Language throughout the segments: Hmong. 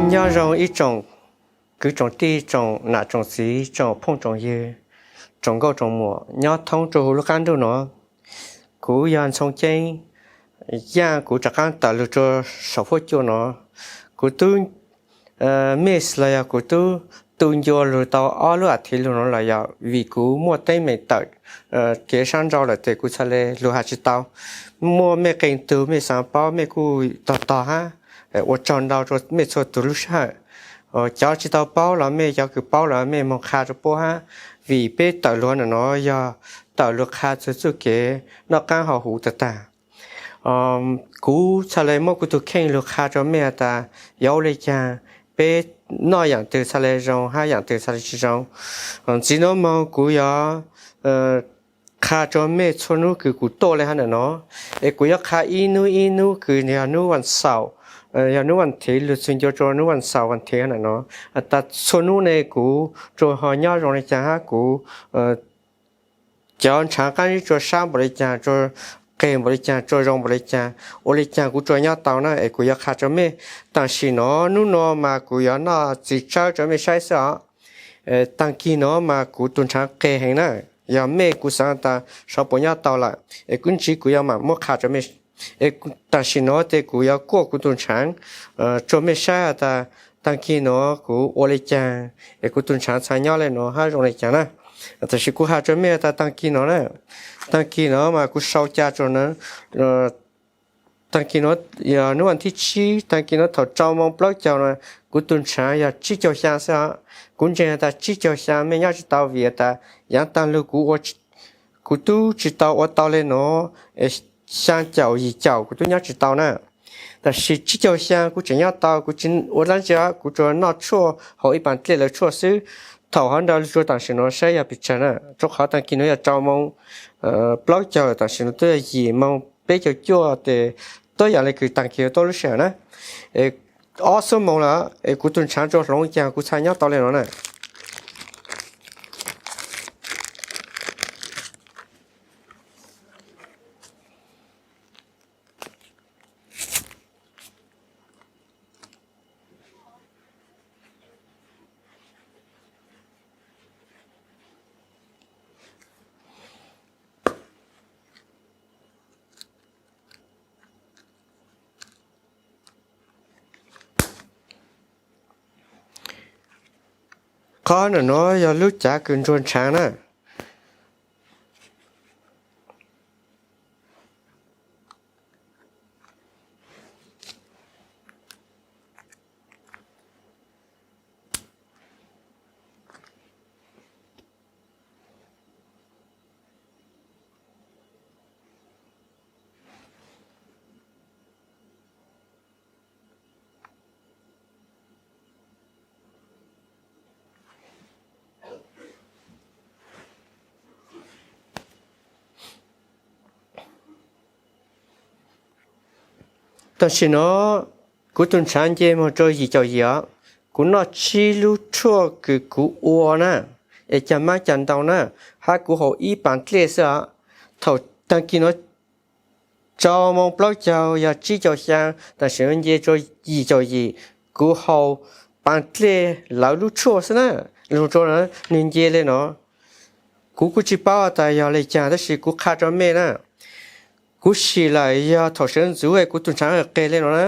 Nyob zoo ib tsoom kwv tsoom tij, tsoom nam tsoom txiv, tsoom phooj tsoom ywg, tsoom nkauj tsoom muam nyob thoob rau huv lub qab ntuj no. Kuv yog Ntxhoo Ceeb, yaaj kuv rov qaab tawm lug rua saum fuab cua no. Kuv tub miss los yog kuv tub tu ncua lug tau ob lub a thiv lug no los yog vim kuv muaj teeb meem tawm kev sab nrau lawm tes kuv txhaj le lug has tsi tau. Muaj mej qee tug mej xaav paub mej kuj tog tog hab, ua tsaug ntau rua mej txhua tug lub sij hawm. Cov tsi tau paub los mej cov kws paub los mej moog qha rua puab hab, vim peb tawm lug ntawm no yog tawm lug qha txug txuj kev noj qaab haus huv tag tag. Kuv txhaj le muab kuv tug kheej lug qha rua mej has tas yuav ua le caag, peb noj yaam twg txhaj le zoo hab yaam twg txhaj le tsi zoo. Ntxiv nuav moog kuv yuav qha rua mej txhua nub kws kuv tuaj le hab ntawm no, es kuv yuav qha ib nub ib nub kws yog nub vas xaum, yog nub vas thiv lug txug ncua rua nub vas xaum vas thiv hab ntawm no, tas txhua nub ne kuv rua ho nyob zoo le caag hab kuv cov ntshaav qaab zib tsua sab npaum le caag, tsua qeg npaum le caag, tsua zoo npaum le caag, ua le caag kuv tsua nyob tau na es kuv yuav qha rua mej. Tam sim no nub no mas kuv yuav noj txiv tsawb rua mej saib xwb os. Taag kig no mas kuv tug ntshaav qeg heev na, yog mej kuv xaav tas sov puas nyob tau lawm es kuv ntsib kuv yuav mam muab qha rua mej. Es tam sim no tes kuv yuav kuaj kuv tug ntshaav rua mej saib has tas taag kig no kuv ua le caag es kuv tug ntshaav txhaj nyob le no hab zoo le caag na. Tam sim kuv has rua mej tas taag kig no na, taag kig no mas kuv sau ca rua taag kig no, yog nub vas thib tsib, taag kig no thaum rau moo plaub caug no, kuv tug ntshaav yog tsib caug xyaa xwb os. Kuv ntseeg has tas tsib caug xyaa mej nyob tsi tau vim tas yaav taag lug kuv tub tsi tau ua tau le no, xyaa caum yim caum kuv tub nyob tsi tau na. Tam sim tsib caug xyaa kuv tseem nyob tau, kuv tsi ua dlaab tsi, kuv tsuas noj tshuaj haus ib paas dlej lawv tshuaj xwb. Thaum hov nrau lug rua tam sim no saib yog pes tsawg na, rua qhov taag kig no yog rau moo plaub caug lawm, tam sim no twb yog yim moo peb caug cuaj tes, tuab yaam le kws taag kig tuab lub sij hawm na, ob xuab moos lawm es kuv tug ntshaav tsuas hloov caag kuv txhaj nyob tau le no na. Qhov ntawm no yog lub cav kws ntsuag ntshaav na. Tam sim no kuv tug ntshaav nce moog rua yim caum yim os. Kuv noj tsib lub tshuaj kws kuv ua na, es cag mab cag ntoo na, hab kuv haus ib paas dlej xwb os. Thaum taag kig no rau moo plaub caug yog tsib caug xyaa, tam sim no nce rua yim caum yim, kuv haus paas dlej lawv lub tshuaj xwb na. Lug rua nwg nce le no, kuv kuj tsi paub tas yog le caag tab sis kuv qha rua mej na. Kuv sim lawm yog thaum sawv ntxuv kuv tug ntshaav qeg le no na,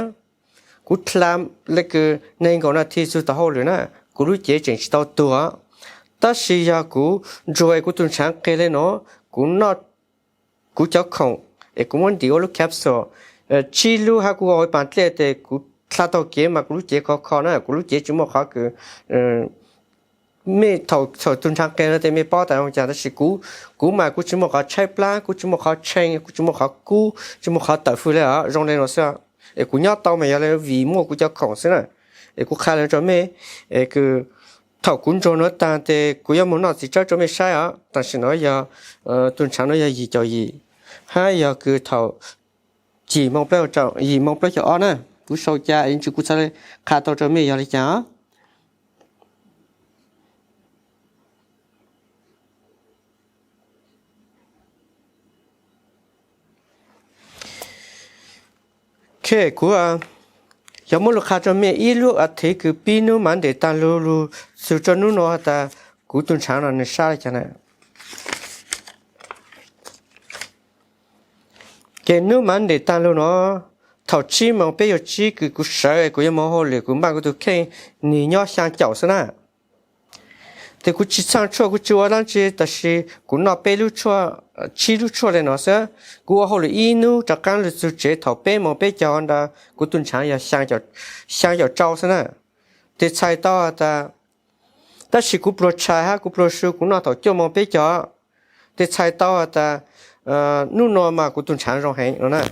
kuv dlha le kws neeg nkaum nas this txug tom hauj lwm na, kuv lub cev tseem tsi tau tuag. Tab sis yog kuv ntsuag es kuv tug ntshaav qeg le no, kuv noj kuv cov khoom es kuv muab ntim ua lub capsule tsib lub hab kuv ua ib paas dlej tes kuv dlha taug kev mas kuv lub cev khov kho na, kuv lub cev tsi muaj qhov kws mej thaum tug ntshaav qeg no tes mej paub tas zoo caag tab sis kuv, kuv mas kuv tsi muaj qhov tshaib plab, kuv tsi muaj qhov tshee, kuv tsi muaj qhov kub, tsi muaj qhov tawm fwj le os, zoo le no xwb. Es kuv nyob tau mas yog le vim muaj kuv cov khoom xwb na. Es kuv qha le rua mej, es kws thaum kuv ntsuag nuav taag tes kuv yuav moog noj txiv tsawb rua mej saib os. Tam sim no yog tug ntshaav no yog yim caum yim, hab yog kws thaum yim moo plaub caug ob na. Kuv sau ca es ntshe kuv txhaj le qha tau rua mej yog le caag os. Ok, kuv Cov muaj lus qha rua mej ib lub a thiv kws pib nub Monday taag lug lug txug rua nub nua has tas kuv tug nrhav no nwg sab le caag na. Ces nub Monday taag lug nua, thaum tsib moos peb caug tsib kws kuv sawv kuv yuav moog hauj lwm kuv npaj kuv tug kheej, nwg nyob xyaa caum xwb na. Tes kuv tsi txhaaj tshuaj kuv tsi ua dlaab tsi tab sis kuv noj peb lub tshuaj, tsib lub tshuaj le nua xwb. Kuv ua hauj lwm ib nub rov qaab lug txug tsev thaum peb moos peb caug ntawd kuv tug nrhav yog xyaa caum rau xwb na. Tes txhais tau has tas, tab sis kuv pluag tshais hab kuv pluag su kuv noj thaum cuaj moos peb caug. Tes txhais tau has tas nub nua mas kuv tug nrhav zoo heev no na.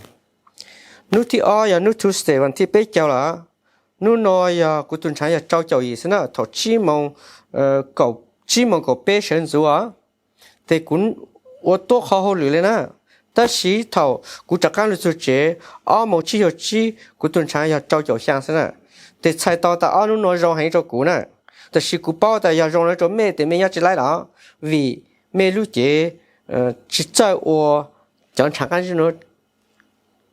Nub thib ob yog nub Tuesday vas thib peb caug lawm. Nub nua yog kuv tug nrhav yog rau caum yim xwb na, thaum tsib moos, tsib moos kaum peb sawv ntxuv os. Tes kuv ua tuab qhov hauj lwm le na. Tab sis thaum kuv rov qaab lug txug tsev ob moos tsib caug tsib kuv tug nrhav yog rau caum xyaa xwb na. Tes txhais tau tas ob nub nua zoo heev rua kuv na. Tab sis kuv paub tas yog zoo le rua mej tes mej nyob tsi laib los, vim mej lub cev tsi txawj ua cov nrhav qaab zib nua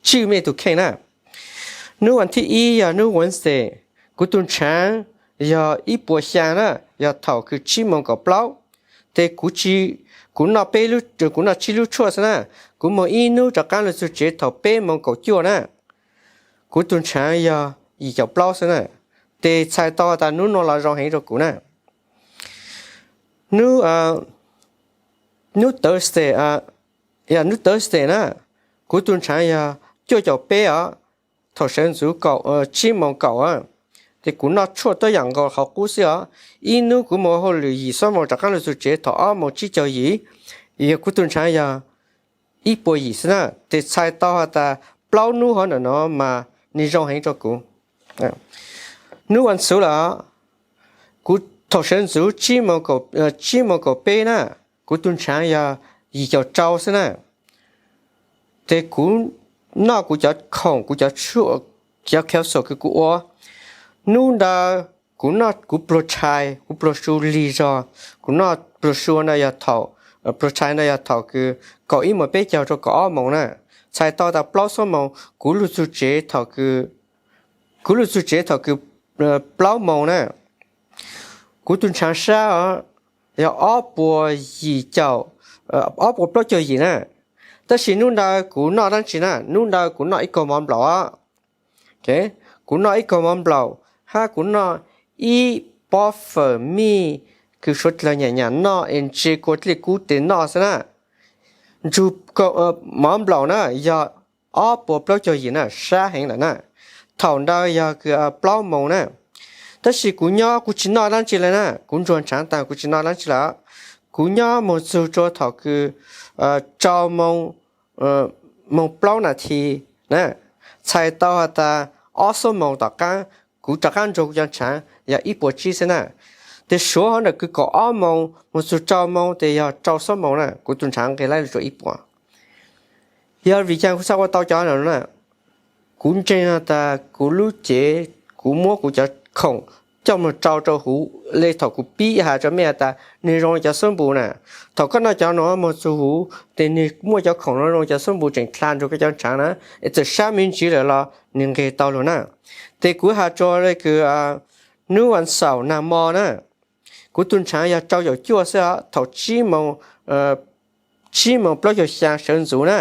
tswj mej tug kheej na. Nub vas thib ib yog nub Wednesday, kuv tug nrhav yog ib puas xyaa na, yog thaum kws tsib moos kaum plaub. Tes kuv noj peb, kuv noj tsib lub tshuaj xwb na. Kuv moog ib nub rov qaab lug txug tsev thaum peb moos kaum cuaj na. Kuv tug nrhav yog yim caum plaub xwb na. Tes txhais tau tas nub nua los zoo heev rua kuv na. Nub, nub Thursday, yog nub Thursday na, kuv tug nrhav yog cuaj caum peb os, thaum sawv ntxuv tsib moos kaum. Tes kuv noj tshuaj tuab yaam nkaus qhov qub xwb os. Ib nub kuv moog hauj lwm yim xuab moos rov qaab lug txug tsev thaum ob moos tsib caug yim, yog kuv tug nrhav yog ib puas yim xwb na. Tes txhais tau has tas plaub nub hov ntawm no mas nwg zoo heev rua kuv. Nub vas xuv lawm, kuv thaum sawv ntxuv tsib moos kaum peb na, kuv tug nrhav yog yim caum rau xwb na. Tes kuv noj kuv cov khoom, kuv cov, cov capsule kws kuv ua. Nub ntawd kuv noj, kuv pluag tshais, kuv pluag su lig zog. Kuv noj pluag su ntawd yog thaum, pluag tshais ntawd yog thaum kws kaum ib moos peb caug rua kaum ob moos na. Txhais tau tas plaub xuab moos kuv lug txug tsev thaum kws, kuv lug txug tsev thaum kws plaub moos na. Kuv tug nrhav sab os, yog ob puas yim caum, ob puas plaub caug yim na. Tab sis nub ntawd kuv noj dlaab tsi na, nub ntawd kuv noj ib kaug mov nplaum os. Kuv noj ib kaug mov nplaum, hab kuv noj ib pob fawm mij kws suav dlawg nyam nyam noj es ntse kua dlej kub tes noj xwb na. Ntsug mov nplaum na yog ob puas plaub caug yim na, sab heev lawm na. Thaum ntawd yog kws plaub moos na. Tab sis kuv nyob kuv tsi noj dlaab tsi le na, kuv ntsuag nrhav taag kuv tsi noj dlaab tsi lawm. Kuv nyob moog txug rua thaum kws rau moos, moos plaub nas this na. Txhais tau has tas ob xuab moos tom qaab, kuv rov qaab ntsuag kuv cov nrhav yog ib puas tsib xwb na. Tes suav hov ntawm kws kaum ob moos moog txug rau moos tes yog rau xuab moos na, kuv tug nrhav nqeg laib lug rua ib puas. Yog vim caag kuv txhaj ua tau cov no na? Kuv ntseeg has tas kuv lub cev, kuv muab kuv cov khoom coj moog rau rua huv le thaum kuv pib has rua mej has tas nwg zoo le cov xuab npus na. Thaum koj noj cov no moog txug huv tes nwg muaj cov khoom no zoo cov xuab npus tseem dlha nrug koj cov nrhav na, es txawm sab me ntsiv lawm los nwg nqeg tau lug na. Tes kuv has rua le kws nub vas xaum nag mo na, kuv tug nrhav yog rau caum cuaj xwb os, thaum tsib moos plaub caug xyaa sawv ntxuv na.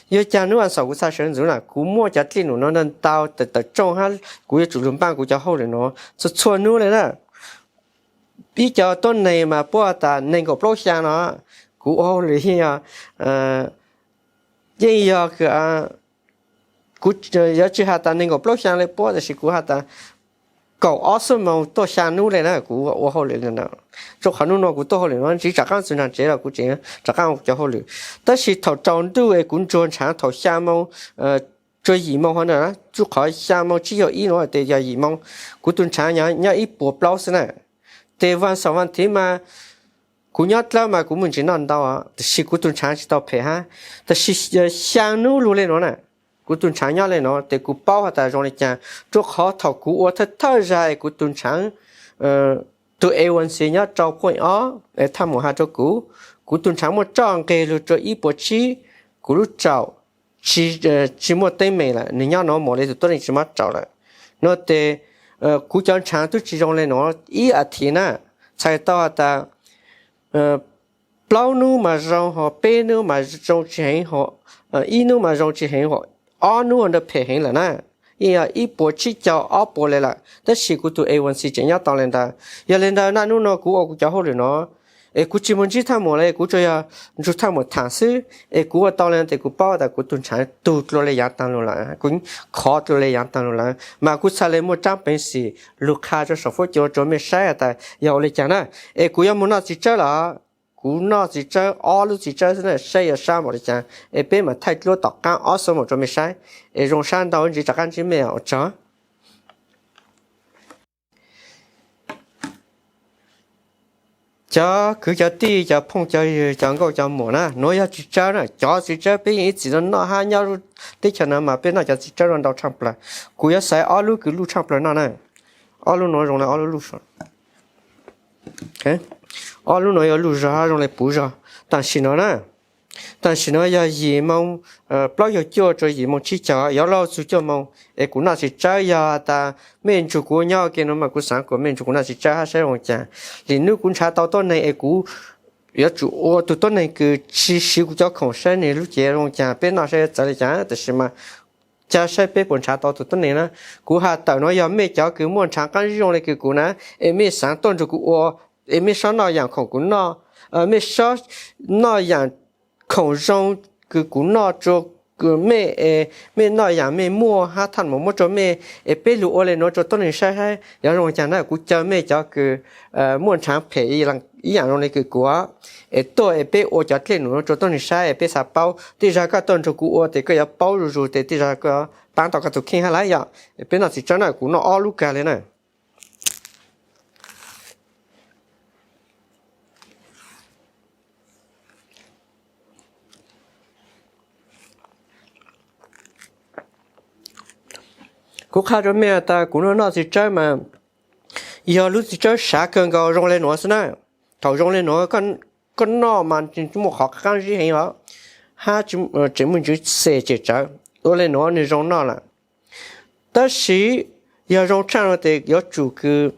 Yog caag nub vas xaum kuv txha sawv ntxuv na, kuv muaj cov dlej num no ntau tawm tsooj hab kuv yuav tsum lug npaj kuv cov hauj lwm no txhua txhua nub le na. Ib co tuab neeg mas puab has tas neeg nkaum plaub xyaa no, kuv ua hauj lwm yeej yog, yeej yog kws, kuv yuav tsi has tas neeg nkaum plaub xyaa le puab, tab sis kuv has tas kaum ob xuab moos tuaj xyaa nub le na kuv ua hauj lwm le na. Rua qhov nub nua kuv tuaj hauj lwm no ntsis rov qaab txug nraag tsev los kuv tseem rov qaab ua cov hauj lwm. Tab sis thaum tsaus ntuj es kuv ntsuag nrhav thaum xyaa moos, tsua yim moos hov na, rua qhov xyaa moos tsib caug ib no tes yog yim moos, kuv tug nrhav nyob ib puas plaub xwb na. Tes vas xaum vas thiv mas kuv nyob dlawb mas kuv muaj ntsis noj ntau, tab sis kuv tug nrhav tsi tau phem hab. Tab sis xyaa nub lug le nuav na, kuv tug nrhav nyob le nuav tes kuv paub has tas zoo le caag, rua qhov thaum kuv ua thawj thawj zag kuv tug nrhav, tug A one C nyob rau point ob, thaj mum has rua kuv, kuv tug nrhav muaj roj nqeg lug rua ib puas tsib, kuv lub tsaum tsi muaj teeb meem lawm, nwg nyob nuav mus le tug tuab neeg tsi muab rau lawm. No ces kuv cov ntshav twb tsis zoo li no ib as thiv na, txhais tau has tas plaub hnub mas zoo ho peb hnub mas zoo tsis heev ho, ib hnub mas zoo tsis heev ho, ob hnub ntawd phem heev lawm na, ib puas tsib caug ob puas li lawm, tab sis kuv tus A one C tseem nyob tau li ntawd. Yog li ntawd na hnub no kuv ua kuv cov hauj lwm no es kuv tsis mus ntsib thaj muam li, kuv tsuas yog nrug thaj muam tham xwb, es kuv ua tau li no ces kuv paub tas kuv tus ntshav tug dlua li yav tag lug lawm, kuv khov dlua li yav tag lug lawm, mas kuv txhaj li muaj tsab peev xwm lug qha rau saum fuab cua rau mej saib tas yog ua li cas na. Es kuv yuav mus noj txiv tsawb lawm, kuv noj txiv tsawb ob lub txiv tsawb xwb na, saib yuav sab npaum li cas, es peb mam thaij duab tom qaab ob xuab moos rau mej saib, es zoo sab ntau ntsis rov qaab ntsib mej ua tsaug. Cov kwv cov tij cov phooj cov ywg cov nkauj cov muam na, nuav yog txiv tsawb na, cov txiv tsawb peb yeej ib txwm noj noj hab nyob teb chaws no mas peb noj cov txiv tsawb no ntau tshaaj plawg. Kuv yuav xaiv ob lub kws luj tshaaj plawg noj na. Ob lub nuav zoo le ob lub luj, ob lub nuav yuav luj zog hab zoo le puv zog. Tam sim no na, tam sim no yog yim moo plaub caug cuaj rua yim moo tsib caug, yuav luag txug cuaj moo, es kuv noj txiv tsawb. Yog tas mej nrug kuv nyob ua ke no mas kuv xaav kuas mej nrug kuv noj txiv tsawb hab saib zoo caag. Lwm nub kuv nrhav tau tuab neeg es kuv yuav tsum ua tug tuab neeg kws tsis siv kuv cov khoom saib nwg lub cev zoo caag, peb noj saib yuav txawv li cas, tam sis mas ca saib peb puas nrhav tau tug tuab neeg na. Kuv has tawm nuav yog mej cov kws muaj nrhav qaab zib zoo le kws kuv na, es mej xaav tuaj nrug kuv ua, es mej sob noj yaam khoom kuv noj, mej sob noj yaam khoom zoo kws kuv noj rua mej, es mej noj yaam mej muaj hab thaj muam muab rua mej, es peb lug ua le nuav rua tuab neeg saib hab yuav zoo caag na. Kuv caw mej cov kws muaj nrhav phem ib yaam zoo le kws kuv, es tuaj es peb ua cov dlej num nuav rua tuab neeg saib es peb xaav paub. Tej zag koj tuaj nrug kuv ua tes koj yuav paub zuj zug tes tej zag koj paab tau koj tug kheej hab lawm yom. Es peb noj txiv tsawb na, kuv noj ob lub kag le na. Kuv qha rua mej tas kuv noj noj txiv tsawb mas yog lub txiv tsawb sav kawg nkaus zoo le nuav xwb na. Thaum zoo le nuav koj noj mas muaj qhov qaab zib heev os, hab tseem muaj ntsws xem tsem tsawv. Ua le nuav nwg zoo noj lawm. Tab sis yog zoo tshaaj no tes yuav tsum kws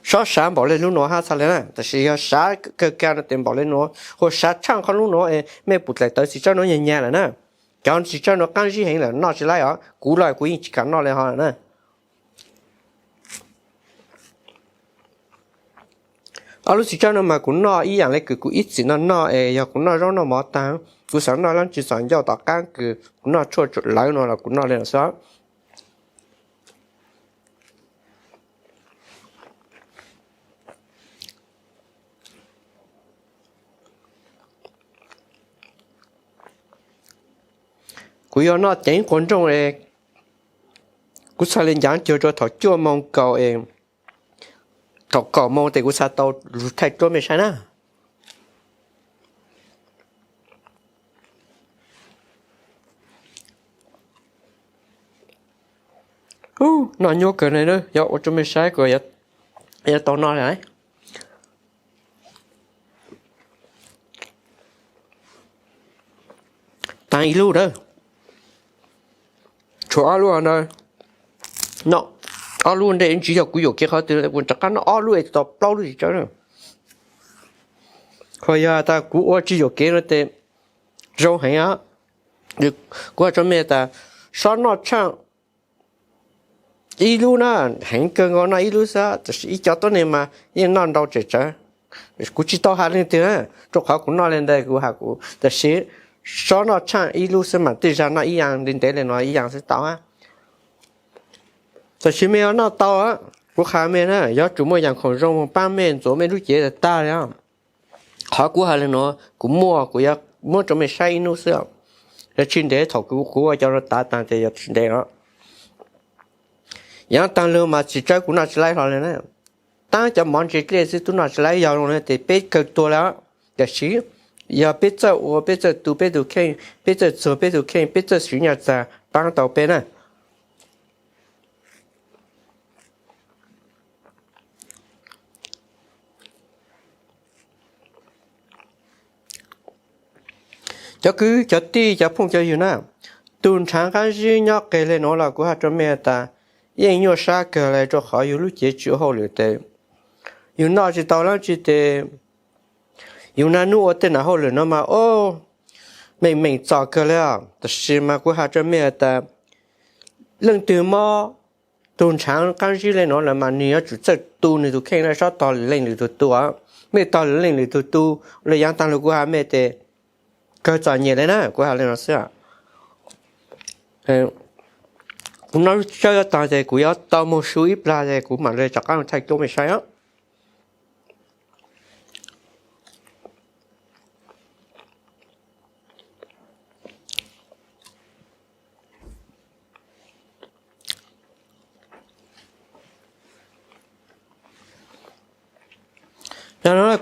sob sav npaum le lub nuav hab txhaj le na. Tab sis yog sav kawg kag no tes npaum le nuav, ua sav tshaaj qhov lub nuav es mej pum dlaim tawv txiv tsawb nuav nyag nyag lawm na. Cov txiv tsawb nuav qaab zib heev lawm, noj tsis laib os. Kuv los kuv yeej tsis kam noj le ho na. Ob lub txiv tsawb no mas kuv noj ib yaam le kws kuv ib txwm noj noj es yog kuv noj zaub noj mov taag, kuv xaav noj dlaab tsi txaus ncauj tom qaab kws kuv noj tshuaj lawv no los kuv noj le no xwb. Kuv yuav noj ceev quas nrooj es kuv txhaj le ncav cuag rua thaum cuaj moo kaum es thaum kaum moo tes kuv txhaj tau lug thaij duab mej saib na. Noj nyuaj kawg le na, yuav ua rua mej saib kuas yuav tau noj le. Taag ib lub na, tshuav ob lub na. Ob lub ntej tsis yog kuv yuam kev qhov twg, kuv rov qab noj ob lub es tau plaub lub txiv tsawb na. Ho yog tas kuv ua tsis yuam kev no tes zoo heev os. Kuv has rua mej tas sob noj tshaaj ib lub na, heev kawg nkaus noj ib lub xwb, tab sis ib co tuab neeg mas yeej noj ntau tsem tsawv. Kuv tsis tau has leej twg na, rua qhov kuv noj le ntawd kuv has kuv, tab sis sob noj tshaaj ib lub xwb mas tej zag noj ib yaam ntev ntev le no ib yaam xwb tau. Tab sis mej yuav noj tau, kuv qha mej na, yuav tsum muaj yaam khoom zoo moog paab mej ntxuav mej lub cev tag tag li. Qhov kuv has le nuav kuv muaj, kuv yuav muab rua mej saib ib hnub xwb. Yuav tsis ntev, thaum kuv ua cov no tav taag tes yuav tsis ntev os. Yav taag lug mas txiv tsawb kuv noj tsis laib hlo le na. Taab cov mov ntse dlej xwb tub noj tsis laib, yog zoo le tes peb kawg tuag le. Tab sis yog peb txawj ua, peb txawj tu peb tug kheej, peb txawj txuag peb tug kheej, peb txawj siv nyaj txag paab tau peb na. Cov kwv cov tij cov phooj cov ywg na, tug nrhav qaab zib nyob qeg le nuav los kuv has rua mej tas, yeej nyuaj sab kawg li rau qhov yus lub cev tsis ua hauj lwm tes yus noj tsis tau dab tsi tes yus naj nub ua tej nam hauj lwm no mas o meem meem txom kawg li os. Tab sis mas kuv has rau mej tas leej twg mob tug ntshaav qaab zib le nuav lawm mas nwg yuav tsum txawj tu nwg tug kheej na, txhob tog leej lwm tug tu. Mej tog leej lwm tug tu le yaav taag lug kuv has mej tes kawg txom nyem le na, kuv has le no xwb. Kuv noj lub tsawb taag tes kuv yuav tau moog su ib plag tes kuv mam le rov qaab lug thaij cuab mej saib os.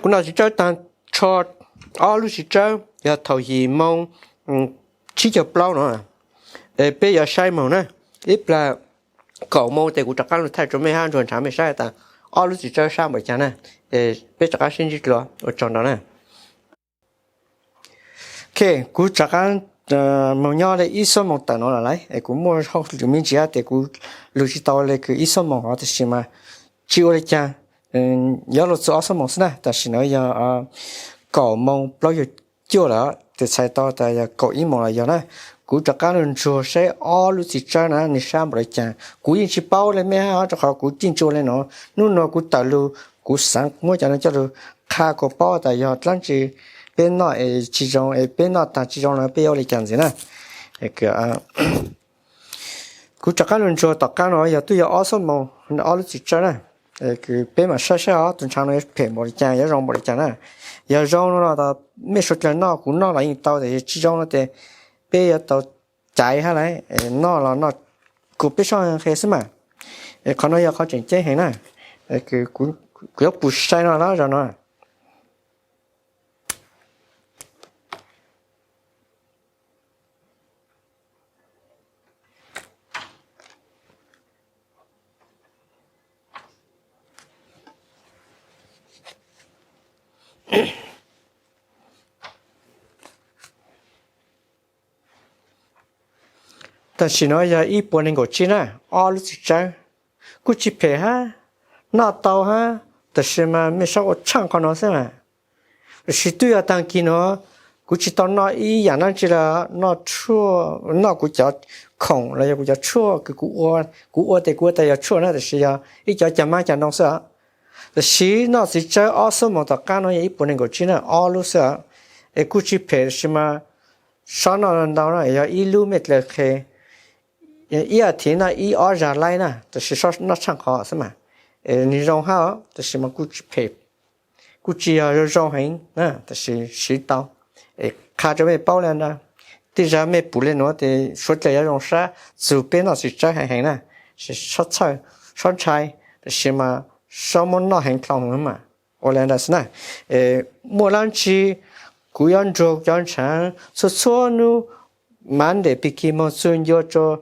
Kuv noj txiv tsawb taag tsho ob lub txiv tsawb yog thaum yim moo tsib caug plaub no, peb yuav saib moog na. Ib plag kaum moo tes kuv rov qaab lug thaij rua mej hab ntsuag nrhav mej saib tas ob lub txiv tsawb sab npaum caag na. Peb rov qaab sib ntsib dlua, ua tsaug ntau na. Ok, kuv rov qaab moog nyob le ib xuab moos tawm no lawm lauj, es kuv muaj hauj lwm me ntsis tes kuv lug tsis tau le kws ib xuab moos os, tab sis mas tsis ua le caag, yuav lug txug ob xuab moos xwb na. Tam sim no yog kaum moo plaub caug cuaj lawm, tes txhais tau tas yog kaum ib moos los yog na. Kuv rov qaab lug ntsuag saib ob lub txiv tsawb na nwg sab npaum le caag. Kuv yeej tsis paub le mej hab, rua qhov kuv yeej tsis ua le no. Nub nua kuv tawm lug, kuv xaav muab cov no coj lug qha kuas paub tas yog dlaab tsi peb noj es tsis zoo, es peb noj taag tsis zoo no peb yuav ua le caag ntxiv na. Kuv rov qaab lug ntsuag tom qaab no yog tub yog ob xuab moos, ob lub txiv tsawb na. Peb mam saib saib os, tus ntshaav no yuav phem npaum le caag, yuav zoo npaum le caag na. Yog zoo no los mej suav dlawg noj, kuv noj los yeej tau, tab sis tsis zoo no tes peb yuav tau caiv hab lauj. Noj los noj kuas peb sab nqe xwb mas. Qhov no yog qhov tseem ceeb heev na. Kuv yuav pum sai no lawm zog no. Tam sim no yog ib puas nees nkaum tsib na, ob lub txiv tsawb. Kuj tsis phem hab, noj tau hab, tab sis mas mej saib ua tshaaj qhov no xwb mas. Tab sis twb yog taag kis no kuv tsis tau noj ib yaam dlaab tsi le, noj kuv cov khoom los yog kuv cov tshuaj kws kuv ua, kuv ua tes kuv ua tas yog tshuaj na, tab sis yog ib cov cag mab cag ntoo xwb os. Tab sis noj txiv tsawb ob xuab moos tom qaab no yog ib puas nees nkaum tsib na, ob lub xwb os. Es kuj tsis phem tab sis mas xob noj ntau na, yog ib lub mej dlaws qhe ib as thiv noj ib ob zag laib na, tab sis noj tshaaj qhov xwb mas. Es nwg zoo hab os, tab sis mas kuj tsis phem, kuj tsis yog zoo zoo heev na, tab sis siv tau. Es qha rua mej paub le ntawd, tej zag mej pum le nuav tes suav dlawg yuav zoo sab txug peb noj txiv tsawb heev heev na, txhawj, xob ntshai, tab sis mas xob muab noj heev dlhau mas. Ua le ntawd xwb na. Muaj dlaab tsi kuv yuav nrug cov ntshaav txhua txhua nub, Monday pig kig moog txug ncua rua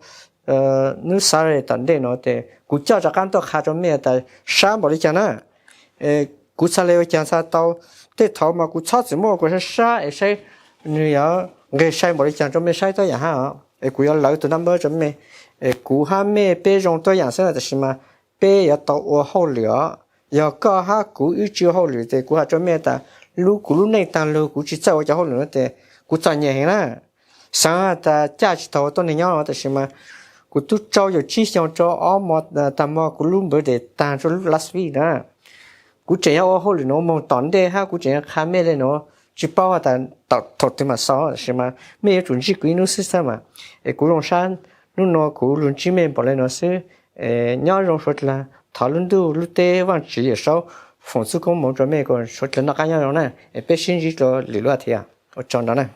nub Saturday tom ntej no tes kuv coj rov qaab tuaj qha rua mej tas sab npaum le caag na. Kuv txhad le ua caag txhad tau, tej thaud mas kuv txhob txwm muab kuv sab sab es saib nwg yuav nqeg sai npaum le caag rua mej saib tuab yaam hab os. Es kuv yuav lawv tus naj npawb rua mej, es kuv hab mej peb zoo tuab yaam xwb na, tab sis mas peb yuav tau ua hauj lwm os. Yog koj hab kuv wb tsis ua hauj lwm tes kuv has rua mej tas lub, kuv lub neej taag lug kuv tsis txawj ua cov hauj lwm no tes kuv txom nyem heev na. Xaav tas caj tsis taug tuab neeg nyob no, tab sis mas kuv tub tsau yawm tsib xyoo rua ob mo, tag mo kuv lub npawv tes taag rua lub Las Vegas na. Kuv tseem yuav ua hauj lwm nuav moog tom ntej hab kuv tseem yuav qha mej le nuav, tsis paub has tas thaum twg mam xaus, tab sis mas mej yuav tsum ntsib kuv ib nub xwb xwb mas. Es kuv zoo sab nub nua kuv lug ntsib mej npaum le nuav xwb. Nyob zoo suav dlawg, thov lub ntuj lub teb Vaajtswv Yawm Saub foom txuj koob moov rua mej kuas suav dlawg noj qaab nyob zoo na. Es peb sib ntsib dlua lwm lub as thiv, ua tsaug ntau na.